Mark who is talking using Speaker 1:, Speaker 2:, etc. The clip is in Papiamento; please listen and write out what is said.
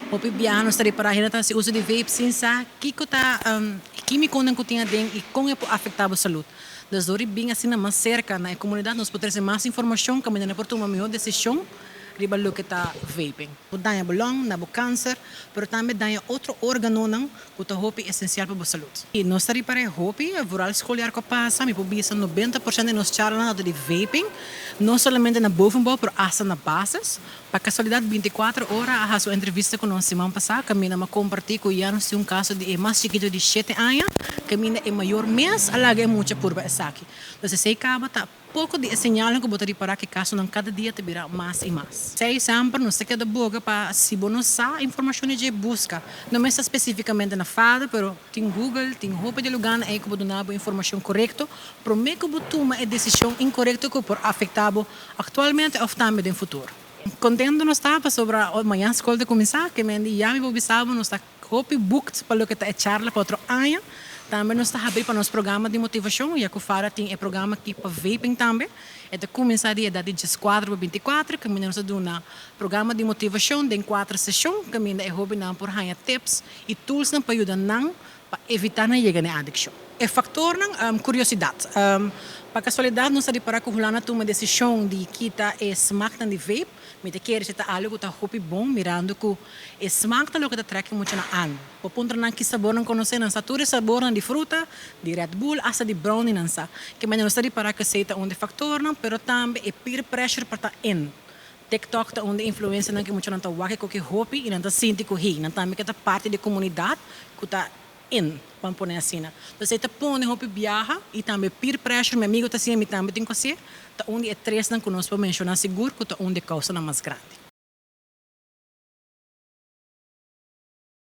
Speaker 1: Hopi biaha nos ta ripará hende ta hasi uso di vape sin sa kiko ta kímikonan ku tin aden i kon e por afektá bo salud. Dus dor di bin asina mas serka na e komunidat nos por trese mas informashon kaminda nan por tuma mihó desishon riba loke ta vaping. Por daña bo long, na bo kanser, pero tambe daña otro órganonan ku ta hopi esensial pa bo salud. I nos ta ripará e hopi, vooral skoljaar ku a pasa, mi por bisa 90% di nos charlanan ta di vaping, no solamente na bovenbouw pero asta na basis. Pa kasualidat 24 Ora a hasi un entrevista ku nos siman pasá kaminda mi a kompartí ku ya nos tin un kaso di e mas chikitu di 7 aña kaminda e mayor mes a laga e mucha purba esaki. Entonces esei kaba ta poko di e señalnan ku bo ta ripará ku e kasonan kada dia ta bira mas i mas. Sei semper nos ta keda boga pa si bo no sa informashon di dje, buska. No mester spesífikamente na FADA, pero tin Google, tin hopi di lugánan ei ku bo duna bo informashon korekto promé ku bo tuma e desishon inkorekto ku por afektá bo aktualmente òf tambe den futuro. Kontentu nos ta pasobra mañan skol ta kuminsá, ke men di ya mi por bisa bo nos ta hopi booked pa loke ta e charla pa otro aña. Tambe nos ta habrí pa nos programa di motivashon, ya ku FADA tin e programa aki pa vaping tambe. E ta kuminsá di edat di 14 pa 24, kaminda nos ta duna programa di motivashon den kuater seshon, kaminda e hóbennan por haña tips i toolsnan pa yuda nan pa evitá nan yega na e adikshon. E faktornan, kuriosidat. Pa kasualidat nos ta ripará ku Hulanda tuma desishon di kita e smaknan di vape. Mi ta kere si ta algu ku ta hopi bon mirando ku e smak ta loke ta trek muchanan an. Bo puntra nan ki sabor nan konosé, nan sa tur e sabornan di fruta, di Red Bull, asta di brownie nan sa. Ke manera nos ta ripará ku esei ta un di e faktornan, pero tambe e peer pressure por ta in. TikTok ta un di e influensianan ku muchanan ta wak ku hopi i nan ta sinti ku hey, nan tambe ke ta parti di e komunidat ku ta in, ban pone asina. Entonces e ta pone hopi biaha i tambe peer pressure, mi amigu ta hasié, mi tambe tin ku hasié, ta un di e tresnan ku nos por menshoná sigur ku ta un di e kousanan mas grandi.